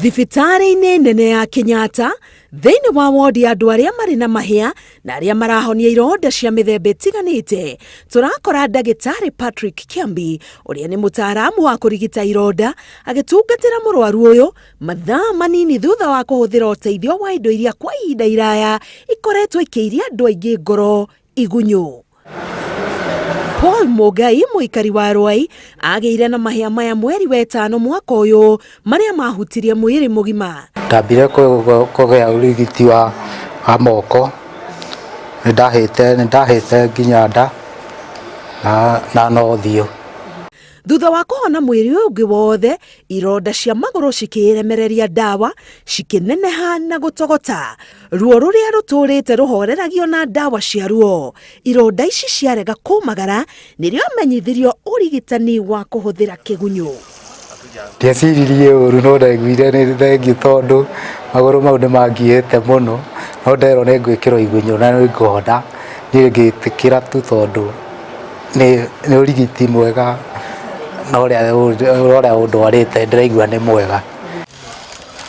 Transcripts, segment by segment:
Thibitarĩ-inĩ nene ya Kenyatta, thĩinĩ wa wodi ya andũ arĩa marĩ na mahĩa na arĩa marahonia ironda cia mĩthemba ĩtiganĩte, tũrakora ndagĩtarĩ Patrick Kiambi, ũrĩa nĩ mũtaaramu wa kũrigita ironda, agĩtungatĩra mũrwaru ũyũ mathaa manini thutha wa kũhũthĩra ũteithio wa indo iria kwa ihinda iraya ikoretwo ikĩiria andũ aingĩ ngoro, igunyũ. Paul Mũngai, mũikari wa Rwai, agĩire na mahĩa maya mweri wetano mwaka ũyũ marĩa mahutirie mwĩrĩ mũgima. Ndambire kũgĩa ũrigiti wa moko, nĩ ndahĩte nginya nda na no ũthiũ. Thutha wa kũhona mwĩrĩ ũyũ ũngĩ wothe, ironda cia magũrũ cikĩremereria ndawa, cikĩneneha na gũtogota. Ruo rũrĩa rũtũrĩte rũhoreragio na ndawa cia ruo. Ironda ici ciarega kũmagara, nĩrĩo amenyithirio ũrigitani wa kũhũthĩra kĩgunyũ. Ndieciririe ũru, no ndaiguire nĩ thengiũ tondũ magũrũ mau nĩ mangiĩte mũno, no nderwo nĩ ngwĩkĩrwo igunyũ na nĩ ngũhona, niĩ ngĩtĩkĩra tu tondũ nĩ ũrigiti mwega na ũrĩa ũndwarĩte ndĩraigua nĩ mwega.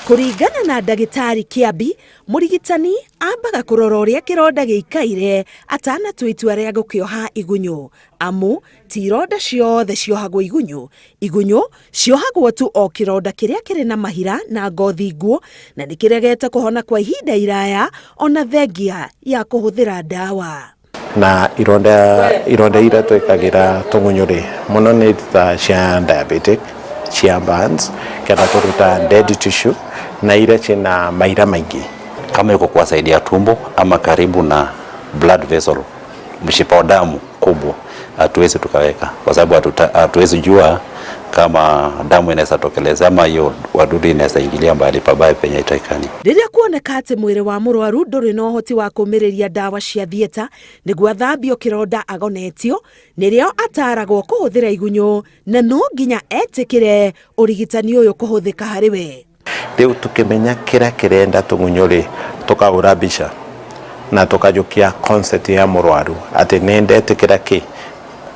Kũringana na ndagĩtarĩ Kĩambi, mũrigitani ambaga kũrora ũrĩa kĩronda gĩikaire atanatua itua rĩa gũkĩoha igunyũ, amu ti ironda ciothe ciohagwo igunyũ. Igunyũ ciohagwo tu o kĩronda kĩrĩa kĩrĩ na mahira na ngothi nguũ na nĩ kĩregete kũhona kwa ihinda iraya ona thengia ya kũhũthĩra ndawa. Na ironda iria twĩkagĩra tũgunyũ rĩ, mũno nĩ ta cia diabetic, cia burns, kenda kũruta dead tissue, na iria ciĩna maira maingĩ. Kama iko kwa side ya tumbo ama karibu na blood vessel, mshipa wa damu kubwa, hatuwezi tukaweka kwa sababu hatuwezi jua kama damu inaweza tokeleza ama hiyo wadudu inaweza ingilia mahali pabaya penye haitakikani. Rĩrĩa kuoneka atĩ mwĩrĩ wa mũrwaru ndũrĩ na ũhoti wa kũmĩrĩria ndawa cia thieta nĩguo athambio kĩronda agonetio, nĩrĩo ataragwo kũhũthĩra igunyũ na no nginya etĩkĩre ũrigitani ũyũ kũhũthĩka harĩ we. Rĩu tũkĩmenya kĩrĩa kĩrenda tũgunyũ rĩ, tũkahũra mbica na tũkajũkia consent ya mũrwaru atĩ nĩ ndetĩkĩra kĩ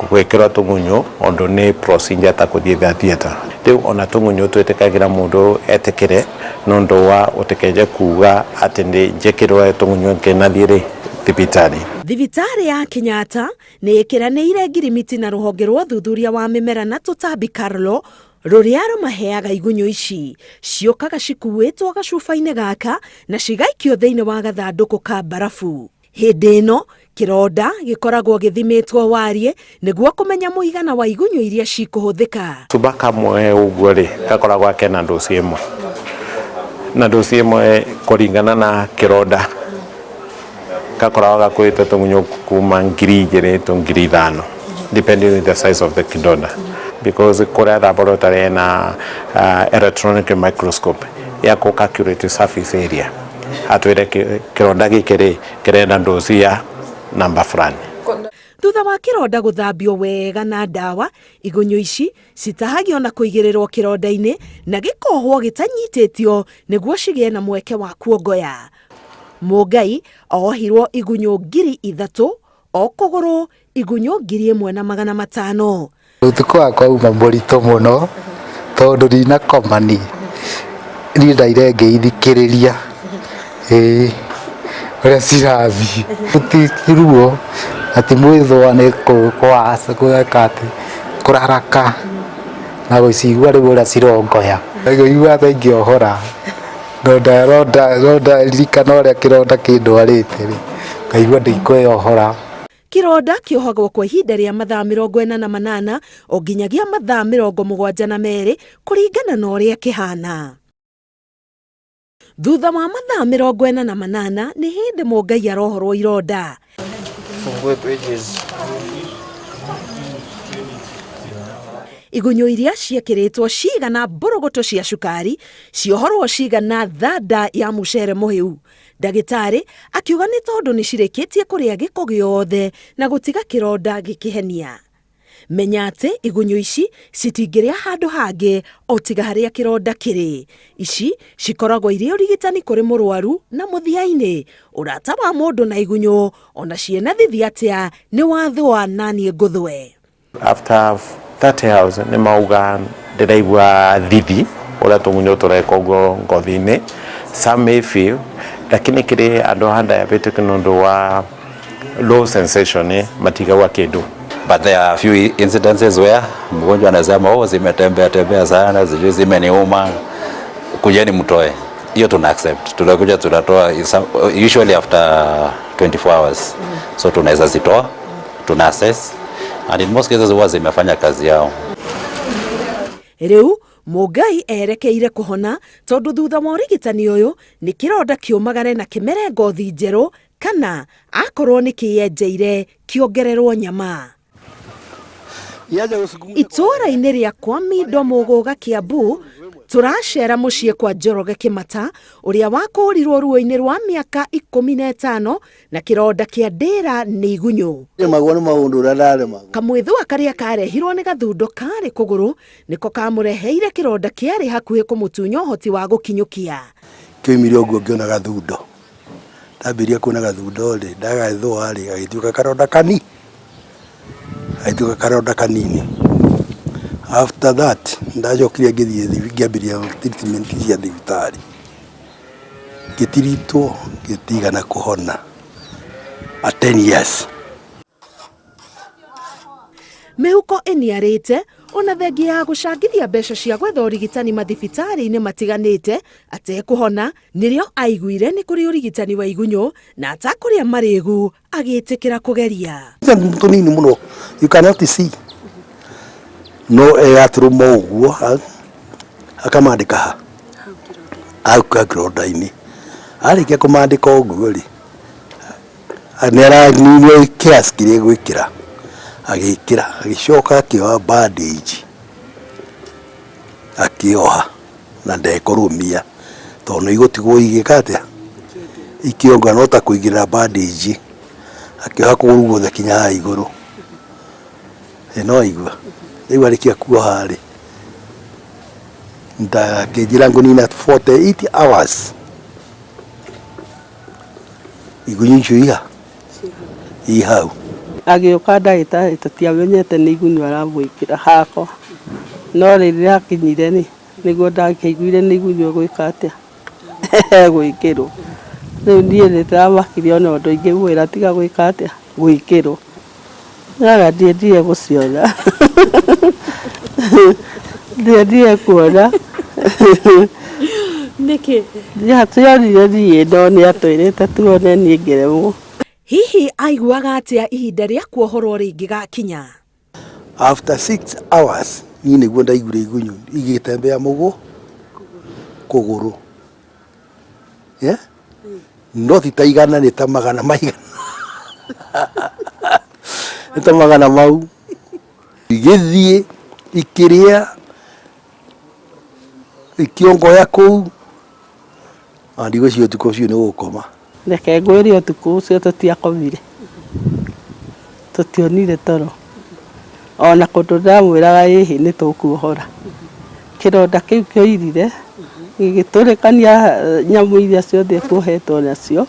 gwĩkĩrwo tũgunyũ, ũndũ nĩ procedure ta kũthiĩ the theatre. Rĩu ona tũgunyũ twĩtĩkagĩra mũndũ etĩkĩre nũndũ wa ũtĩkenje kuga atĩ nĩ njĩkĩrwo tũgunyũ ngĩnathiĩ rĩ thibitarĩ. Thibitarĩ ya Kenyatta nĩ ĩkĩranĩire ngirimiti na rũhonge rwa ũthuthuria wa mĩmera na tũtambi KALRO, rũrĩa rũmaheaga igunyũ ici. Ciũkaga cikuĩtwo gacuba-inĩ gaka na cigaikio thĩinĩ wa gathandũkũ ka mbarabu. Hĩndĩ ĩno kĩronda gĩkoragwo gĩthimĩtwo wariĩ nĩguo kũmenya mũigana wa igunyũ iria cikũhũthĩka. Cuba kamwe ũguo rĩ, gakoragwo kena ndosi ĩmwe, na ndosi ĩmwe kũringana na kĩronda gakoragwo gakuĩte tũgunyũ kuma 2,000 to 5,000, depending on the size of the kidonda, because kũrĩa laboratory ena electronic microscope ya kũ calculate surface area, atwĩre kĩronda gĩkĩ rĩ, kĩrenda ndosi ya namba fulani. Thutha wa kĩronda gũthambio wega na ndawa, igunyũ ici citahagio na kũigĩrĩrwo kĩronda-inĩ na gĩkohwo gĩtanyitĩtio nĩguo cigĩe na mweke wa kuongoya. Mũngai ohirwo igunyũ 3,000, o kũgũrũ igunyũ 1,500. Ũtukũ wakwa uma mũritũ mũno tondũ ndinakoma niĩ, niĩ ndaire ngĩithikĩrĩria, ĩĩ, ũrĩa cirathiĩ. Ti ruo na ti mwĩthũa, nĩ gwĩka atĩ kũraraka na gũcigua rĩu ũrĩa cirongoya. Ngũigua ta ingĩohora no ndaririkana ũrĩa kĩronda kĩndwarĩte rĩ, ngaigua ndikwĩyohora. Kĩronda kĩohagwo kwa ihinda rĩa mathaa 48 o nginyagia mathaa 72 kũringana na ũrĩa kĩhana. Thutha wa mathaa 48 nĩ hĩndĩ Mũngai arohorwo ironda. Fungue pages. Igunyũ iria ciĩkĩrĩtwo cigana mbũrũgũtũ cia cukari, ciohorwo cigana thanda ya mũcere mũhĩu. Ndagĩtarĩ akiuga nĩ tondũ nĩ cirĩkĩtie kũrĩa gĩko gĩothe na gũtiga kĩronda gĩkĩhenia. Menya atĩ igunyũ ici citingĩrĩa handũ hangĩ o tiga harĩa kĩronda kĩrĩ. Ici cikoragwo irĩ ũrigitani kũrĩ mũrwaru na mũthia-inĩ ũrata wa mũndũ na igunyũ ona ciĩna thithi atĩa nĩ wathũa naniĩ ngũthwe. After 30 hours nĩ mauga ndĩraigua thithi. Ũrĩa tũgunyũ tũreka ũguo ngothi-inĩ, some may feel, lakini kĩrĩ andũ a diabetic nĩ ũndũ wa low sensation matigagwa kĩndũ. But there are a few incidences where mgonjwa anasema, "Oh, zimetembea tembea sana, sijui zimeniuma, kujeni mtoe." Hiyo tuna accept, tunakuja tunatoa usually after 24 hours. So tunaweza zitoa, tuna assess, and in most cases huwa zimefanya kazi yao. Rĩu Mũngai erekeire kũhona tondũ thutha wa ũrigitani ũyũ nĩ kĩronda kĩũmagare na kĩmere ngothi njerũ kana akorwo nĩ kĩyenjeire kĩongererwo nyama. Itũũra-inĩ rĩa kwa Mindo Mũgũga, Kiambu, tũracera mũciĩ kwa Njoroge Kĩmata ũrĩa wakũrirwo ruo-inĩ rwa mĩaka 15 na kĩronda kĩa ndĩra nĩ igunyũ. Remagwo nĩ maũndũ ũrĩa ndaremagwo. Kamwĩthua karĩa karehirwo nĩ gathundo karĩ kũgũrũ nĩko kamũreheire kĩronda kĩarĩ hakuhĩ kũmũtunya ũhoti wa gũkinyũkia. Kĩoimire ũguo ngĩona gathundo, ndambĩrĩria kuona gathundo rĩ, ndagathũa rĩ, gagĩtuĩka karonda kani gagĩtuĩka karonda kanini. After that ndacokire ngĩthiĩ ngĩambĩrĩria treatment cia thibitarĩ, ngĩtiritwo, ngĩtigana kũhona at 10 years. Mĩhuko ĩniarĩte ona thengia ya gũcangithia mbeca cia gwetha ũrigitani mathibitarĩ-inĩ matiganĩte atekũhona, nĩrĩo aiguire nĩ kũrĩ ũrigitani wa igunyũ na atakũrĩa marĩgu agĩtĩkĩra kũgeria. Tũnini mũno, you cannot see, no egatũrũma ũguo akamandĩka ha hau kĩronda-inĩ. Arĩkia kũmandĩka ũguo rĩ, nĩ araninwo kiasi kĩrĩa egwĩkĩra, agĩkĩra, agĩcoka akĩoha bandage, akĩoha na ndekũrũmia tondũ nĩ igũtigwo igĩka atĩa, ikĩonga, no ta kũigĩrĩra bandage. Akĩoha kũgũrũ guothe kinya haha igũrũ. No aigua rĩu arĩkia kuoha rĩ, akĩnjĩra ngũnina 48 hours igunyũ icio iha i hau. Agĩũka ndagĩtarĩ, tũtiamenyete nĩ igunyũ aramwĩkĩra hakwa, no rĩrĩa akinyire rĩ, nĩguo ndakĩiguire nĩ igunyũ gwĩka atĩa gwĩkĩrwo. Rĩu niĩ nĩ ndĩramakire ona ũndũ ingĩmwĩra tiga gwĩka atĩa gwĩkĩrwo. Naga ndiendire gũciona, ndiendire kuona. Nĩkĩ? Tionire niĩ, no nĩ atwĩrĩte tuone, niĩ ngĩremwo. Hihi aiguaga atĩa ihinda rĩa kuohorwo rĩngĩgakinya? After 6 hours niĩ nĩguo ndaiguire igunyũ igĩtembea mũgũ kũgũrũ, yeah? No ti ta igana, nĩ ta magana maigana, nĩ ta magana mau igĩthiĩ ikĩrĩa ikĩongoya kũu, na ndigwĩciria ũtukũ ũcio nĩ gũkoma. Reke ngwĩre, ũtukũ ũcio tũtiakomire, tũtionire toro ona kũndũ. Ndamwĩraga ĩhĩ nĩ tũkuohora kĩronda kĩu kĩoirire gĩgĩtũrĩkania nyamũ iria ciothe kuohetwo nacio.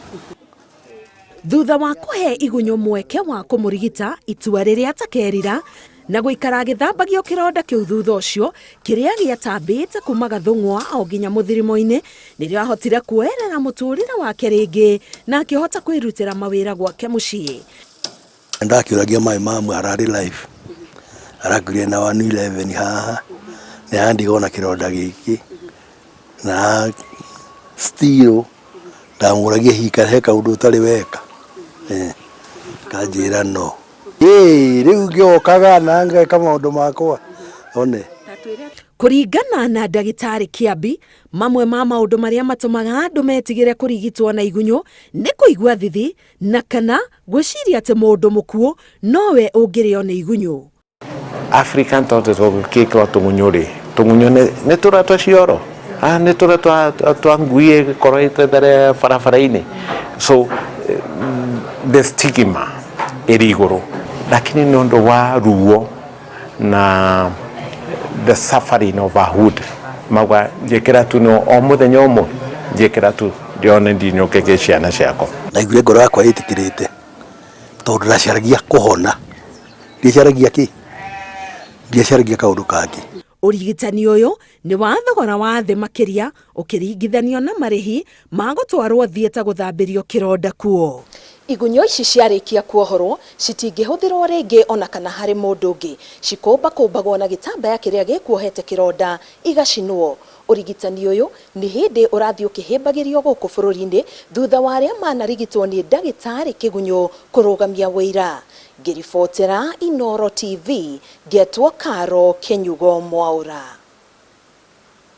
Thutha wa kũhe igunyũ mweke wa kũmũrigita, itua rĩrĩa atakerira na gũikara agĩthambagio kĩronda kĩu thutha ũcio kĩrĩa gĩatambĩte kuma gathũng'wa o nginya mũthirimo-inĩ, nĩrĩo ahotire kuoerera mũtũrĩre wake rĩngĩ na akĩhota kwĩrutĩra mawĩra gwake mũciĩ. Ndakĩũragia maĩ ma ararĩ life arakuire na 111 haha nĩ andiga ona kĩronda gĩkĩ, na still ndamũragia hihi he kaũndũ ũtarĩ weka, kanjĩra no. Ĩĩ, rĩu ngĩokaga na ngeka maũndũ makwa one. Kũringana na ndagĩtarĩ Kĩambi, mamwe ma maũndũ marĩa matũmaga andũ metigĩre kũrigitwo na igunyũ nĩ kũigua thithi na kana gwĩciria atĩ mũndũ mũkuũ nowe ũngĩrĩo nĩ igunyũ. African tondũ tũgĩkĩrwo tũgunyũ rĩ, tũgunyũ nĩ tũrĩa twa cioro, nĩ tũrĩa twa ngui ĩgĩkorwo ĩtethere barabara-inĩ, so the stigma ĩrĩ igũrũ, lakini nĩ ũndũ wa ruo na the suffering of a hood mauga njĩkĩra tu no o mũthenya ũmwe njĩkĩra tu ndione ndinyũkĩkie ciana ciakwa. Ndaiguire ngoro yakwa ĩtĩkĩrĩte tondũ ndacaragia kũhona, ndiacaragia kĩ, ndiacaragia kaũndũ kangĩ. Ũrigitani ũyũ nĩ wa thogora wa thĩ makĩria ũkĩringithanio na marĩhi ma gũtwarwo thieta gũthambĩrio kĩronda kuo. Igunyũ ici ciarĩkia kuohorwo citingĩhũthĩrwo rĩngĩ ona kana harĩ mũndũ ũngĩ. Cikũmbakũmbagwo na gĩtambaya kĩrĩa gĩkuohete kĩronda igacinwo. Ũrigitani ũyũ nĩ hĩndĩ ũrathiĩ ũkĩhĩmbagĩrio gũkũ bũrũri-inĩ thutha wa arĩa manarigitwo nĩ ndagĩtarĩ Kĩgunyũ kũrũgamia ũira. Ngĩribotera Inooro TV, ngetwo Caro Kĩnyugo Mwaũra.